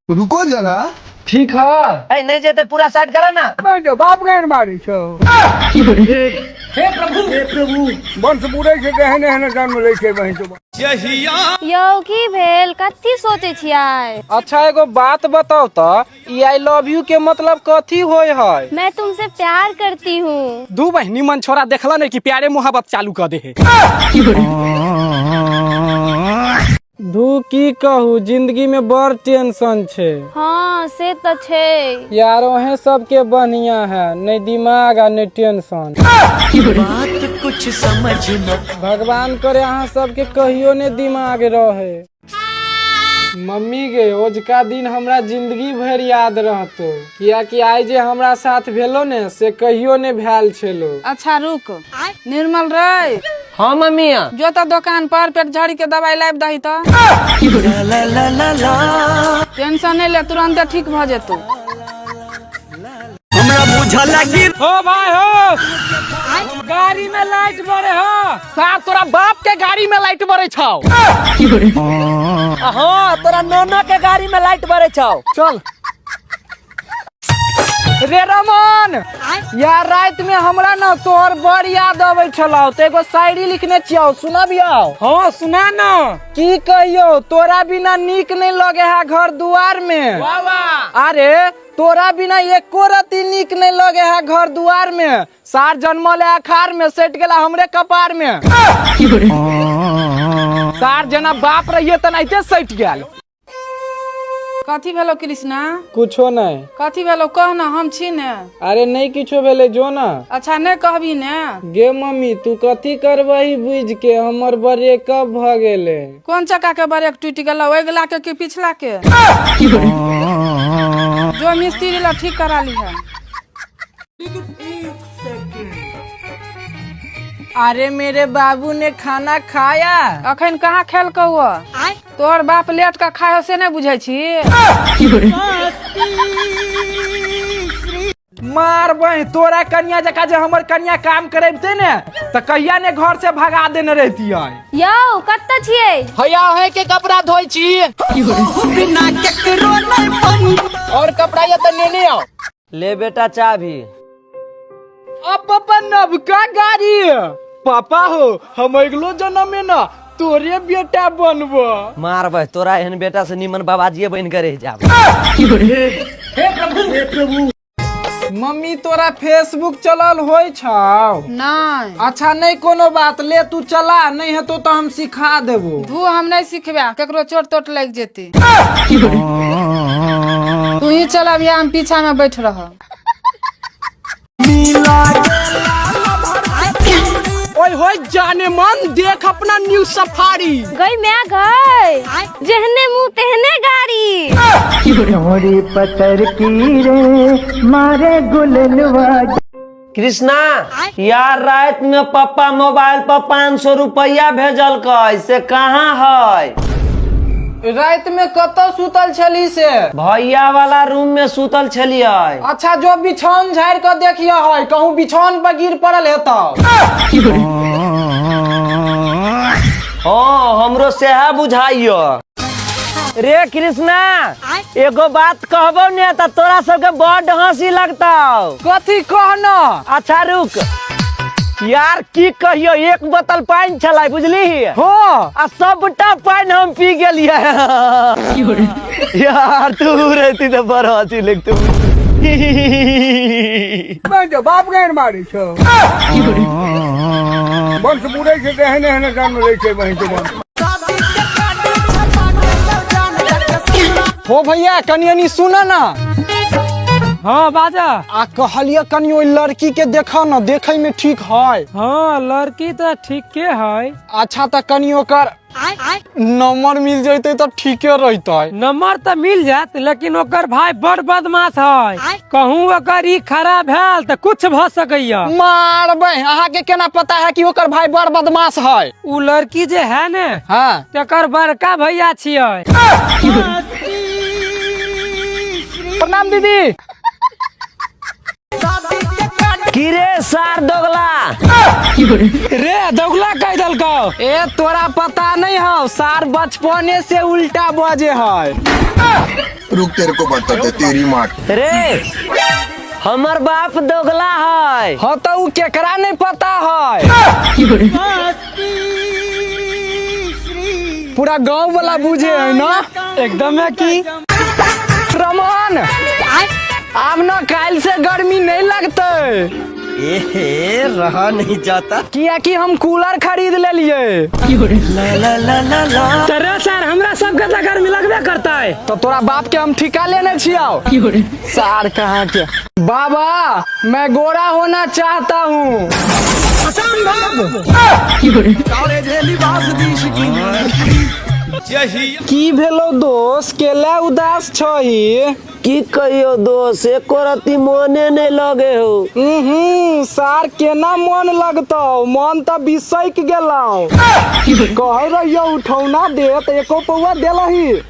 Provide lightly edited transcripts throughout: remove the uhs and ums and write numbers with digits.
रुको जरा। ठीक है। ए नहीं जेते पूरा साइड करा ना। बाप गैर मारे छौ। हे प्रभु, हे प्रभु। वंश बुरै छै तेहन एहन जन्म लै छै बहिन चोद। यौ की भेल, कथी सोचै छियै? अच्छा एगो बात बताओ तो, ई I love you के मतलब कथी होय है? मैं तुमसे प्यार करती हूँ। दू बहिनी मन छोरा देखला नहीं कि प्यारे मोहब्बत चालू कर दे है। धू की कहू, जिंदगी में बड़ टेंशन छे। हाँ से तो छे। यार ओहे सबके बढ़िया है, नहीं दिमाग आ नहीं टेंशन। बात कुछ समझ न। भगवान करे अहाँ सबके कहियो ने दिमाग रहे। मम्मी गे, ओजका दिन हमरा जिंदगी भर याद रहतो, कियाकि आइ जे हमरा साथ भेलो ने से कहियो ने भेल छेलो। अच्छा रुक निर्मल रे। हाँ मम्मी। जो तो दुकान पर पेट झड़ी के दवाई लाबि दही तो। टेंशन नहीं ले, तुरंत ठीक भ जेतो। हो भाई हो, गाड़ी में लाइट बरे हो। सार तोरा बाप के गाड़ी में लाइट बरे छौ। हाँ तोरा नोना के गाड़ी में लाइट बरे छौ। चल रे रमन, यार रात में हमरा ना तोहर बड़ याद अबै छलौ, तो एगो शायरी लिखने छियौ, सुनबियौ? हाँ सुना ना। की कहियौ, तोरा बिना नीक नहीं लगे है घर दुआर में। अरे तोरा बिना एको रती नीक नहीं लगे है घर दुआर में। सार जन्मल है अखार में, सेट गेला हमरे कपार में। सार जेना बाप रहिए तेनाहिते सटि गेल। कथी भेलो कृष्णा? कुछो नहीं। कथी भेलो कह ना, हम छी ने। अरे नहीं किछो भेले, जो ना। अच्छा नहीं कहबी ने? गे मम्मी, तू कथी करबही बुझ के, हमर ब्रेकअप भ गेले। कोन चक्का के ब्रेक टूटि गेलो, अगिला के कि पिछला के? जो मिस्त्री ला ठीक करा ली है। अरे मेरे बाबू ने खाना खाया? अखन कहाँ खेलकौ? तोहर बाप लेट के खाए हो से नहीं बुझै छी? मार बह तोरा कनिया जका जे हमर कनिया काम करेबते ने त कहिया ने घर से भगा देने रहतियै। यौ कतऽ छियै? हैया है के कपड़ा धोइ छी। और कपड़ा या त लेने आओ। ले बेटा चाबी। अब पापा नवका गाड़ी। पापा हो, हम अगलो जन्म में ना तोरे बेटा बनबो। मार बह तोरा एहन बेटा से निमन बाबाजीए बन के रह जाब। मम्मी तोरा फेसबुक चलल होय छौ? नहीं। अच्छा नहीं कोनो बात, ले तू चला, नहीं हेतो तो हम सिखा देबो। धू हम नहीं सिखबे, केकरो चोट तोट लग जेते। तू ही चलाबिया, हम पीछा में बैठ रह। ओए होए जाने मन, देख अपना न्यू सफारी। गई मैं गई, जेहने मुँह तेहने गाड़ी। कृष्णा यार रात में पप्पा मोबाइल पर 500 रुपया भेजलकै, से कहाँ है? रात में कतौ सुतल छली से? भैया वाला रूम में सुतल छलियै। अच्छा जो बिछौन झाड़ के देखियो है, कहूँ बिछौन पर गिर पड़ल हेतौ। हाँ हमरो सेहा बुझाइयो। रे कृष्णा एगो बात कहबो ने त तोरा सबके बड हंसी लगतौ। कथी कहना? अच्छा रुक यार, की कहियो, एक बोतल पानि छलै बुझली। हाँ। आ सबटा पानि हम पी गेलियै। यार तू रहती त बड़ हंसी लगतौ। बाप गैर मारे छौ। वंश बुरै छै तेहन एहन जन्म लै छै बहिन चोद। हो भैया कनि कनि सुन ना। हाँ बाजा। आ कहलिए कनि ओहि लड़की के देखा ना, देखे में ठीक है? हाँ लड़की तो ठीके है। अच्छा तो कनि ओकर नंबर मिल जैते तो ठीके रहते। नंबर तो मिल जात, लेकिन ओकर भाई बड़ बदमाश है, कहूँ ओकर ई खराब भेल तो कुछ भ सकैया। मारबै, अहाँ के केना पता है कि ओकर भाई बड़ बदमाश है? उ लड़की जे है ने, हाँ, तेकर बड़का भैया छियै। प्रणाम दीदी। की रे सार दोगला? रे दोगला कह देलकौ। ए तोरा पता नहीं हौ, सार बचपने से उल्टा बजे है। रुक तेरे को बताते तेरी माँ। रे हमर बाप दोगला है। हाँ तो उ केकरा नहीं पता है, पूरा गांव वाला बुझे है ना एकदम है की। रमन आब न काल्हि से गर्मी नहीं लगते। ए रहा नहीं जाता कियाकि हम कूलर खरीद लेलिए। तो रे सर हमरा सबके तो गर्मी लगबे करता है। तो तोरा बाप के हम ठिका लेने छियो। सार कहाँ के बाबा, मैं गोरा होना चाहता हूँ। की भेलो दोस्त, केला उदास छही? की कहियो दोस्त, एको रति मोने नहीं लगे हो। सार केना मन लगतौ, मन तऽ बिसैक गेलौ। कहै रहियो उठौना दे त एको पौआ देलही।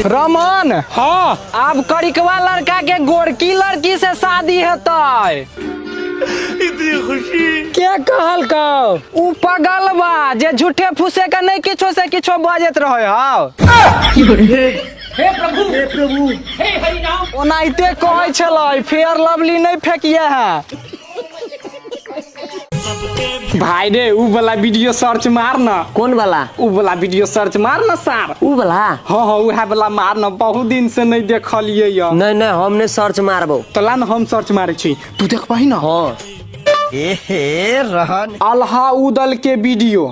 रमन हाँ आब करिकवा लड़का के गोरकी लड़की से शादी हेतै। के कहलकौ? उ पगल बा जे झूठे फूसे के नहीं किछो से किछो बजैत रहे हौ। ओनाहिते कहै छलै फेयर लवली नहीं फेंकिए है। भाई रे उ वाला वीडियो सर्च मार ना। कौन वाला? उ वाला वीडियो सर्च मार ना सार। उ वाला? हाँ हाँ उहे वाला मार ना, बहुत दिन से नहीं देखलिए या। नहीं नहीं हम नहीं सर्च मारबो। तो ला ना हम सर्च मारे छी, तू देखबही ना। हाँ ए रहन अल्हा उदल के वीडियो।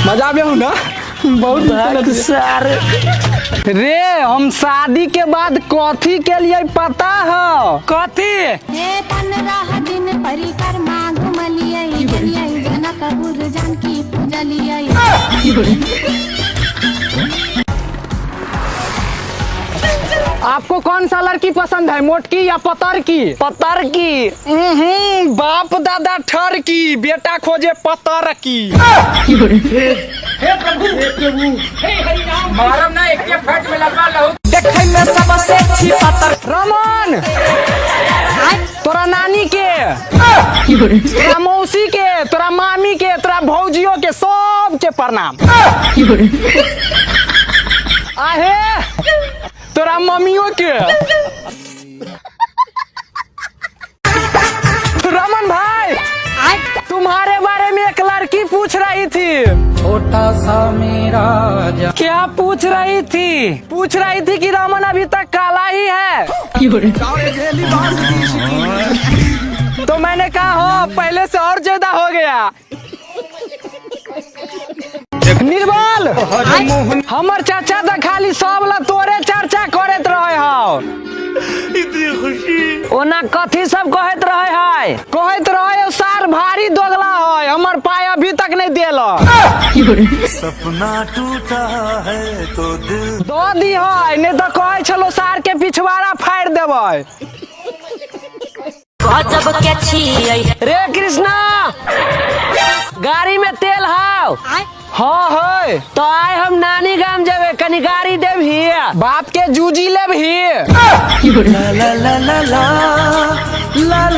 मजा आबे हूँ ना बहुत सर। रे हम शादी के बाद कथी के लिए पता है? कथी? 15 दिन परिक्रमा घुमलियै गेलियै जनकपुर जानकी पूजलियै। आपको कौन सा लड़की पसंद है, मोटकी या पतर की? पतर की। बाप दादा ठर की, बेटा खोजे पतर की। देखे में सबसे अच्छी पतर। रमन तोरा नानी के, तोरा मौसी के, तोरा मामी के, तोरा भौजियों के सब के प्रणाम। आहे तोरा मम्मियों के। रमन भाई तुम्हारे बारे में एक लड़की पूछ रही थी। छोटा सा मेरा क्या पूछ रही थी? पूछ रही थी कि रमन अभी तक काला ही है। तो मैंने कहा हाँ पहले से और ज्यादा हो गया। निर्बल हमर चाचा तो खाली सब ला तोरे चर्चा करैत रहे हौ। ओना कथी सब कहैत रहे है? कहैत रहे हौ सार भारी दोगला है, हमर पाय अभी तक नहीं देल। सपना टूटा है तो दिल दो दी है, नहीं तो कहै छलो सार के पिछवाड़ा फाड़ देबै। रे कृष्णा गाड़ी में तेल हाव? हाँ है। तो आए हम नानी गाम जेबे, कनी गाड़ी देबही? बाप के जूजी लेबही?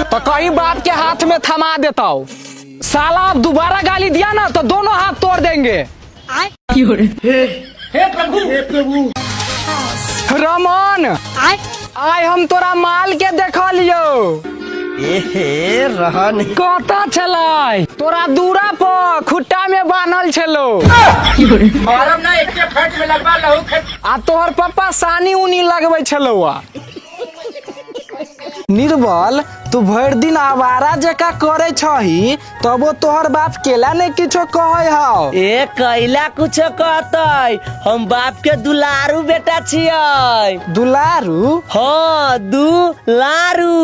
तो कहीं बाप के हाथ में थमा देता साला। अब दोबारा गाली दिया ना तो दोनों हाथ तोड़ देंगे। रमन आय हम तोरा माल के देखलियो। ए रहन कत छलै? तोरा दूरा पर खुट्टा में बान्हल छलो। आ तोहर पप्पा सानी उनी लगबै छलो। निर्बल तू भरि दिन आवारा जका करे छही तबो तोहर बाप केला नहीं किछो कहै हौ। ए कैला कुछो कहतै, हम बाप के दुलारू बेटा छियै। दुलारू? हाँ दुलारू।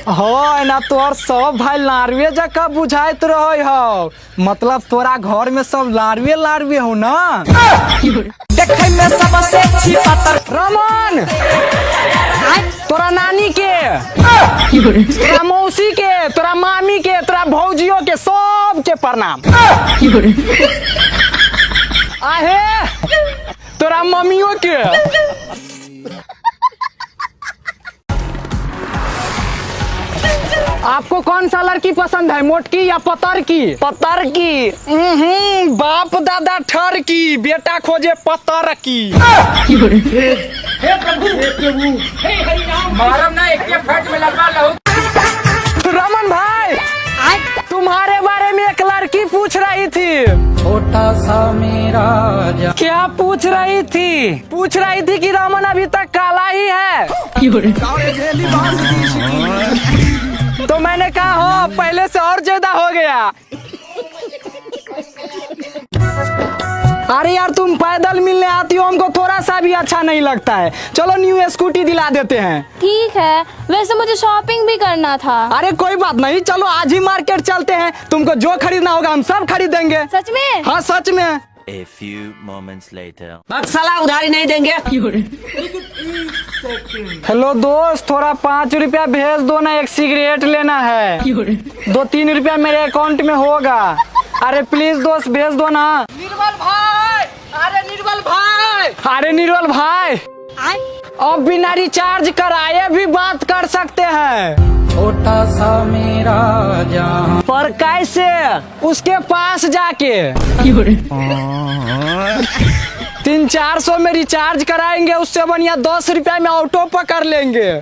हाँ एना तोहर सब भाई लारुए जका बुझाइत रहे हौ, मतलब तोरा घर में सब लारुए लारुए हो ना। देखे में सबसे अच्छी पतर। रमन तोरा नानी के, तोरा मौसी के, तोरा मामी के, तोरा भौजियों के सब के प्रणाम। आहे तोरा मम्मियों के। आपको कौन सा लड़की पसंद है, मोटकी या पतर की? पतर की। बाप दादा ठर की, बेटा खोजे पतर की। रमन भाई, तुम्हारे बारे में एक लड़की पूछ रही थी। छोटा सा मेरा क्या पूछ रही थी? पूछ रही थी कि रमन अभी तक काला ही है। तो मैंने कहा हाँ, पहले से और ज्यादा हो गया। अरे यार, तुम पैदल मिलने आती हो, हमको थोड़ा सा भी अच्छा नहीं लगता है। चलो न्यू स्कूटी दिला देते हैं। ठीक है, वैसे मुझे शॉपिंग भी करना था। अरे कोई बात नहीं, चलो आज ही मार्केट चलते हैं। तुमको जो खरीदना होगा हम सब खरीदेंगे। सच में? हाँ सच में। A few moments later. साला उधारी नहीं देंगे। हेलो दोस्त, थोड़ा 5 रुपया भेज दो ना, एक सिगरेट लेना है। 2-3 रुपया मेरे अकाउंट में होगा। अरे प्लीज दोस्त भेज दो ना। निर्मल भाई, अरे निर्मल भाई, अरे निर्मल भाई, अब बिना रिचार्ज कराए भी बात कर सकते हैं। छोटा सा मेरा जहां। पर कैसे? उसके पास जाके 300-400 में रिचार्ज कराएंगे, उससे बढ़िया 10 रुपया में ऑटो पकड़ लेंगे।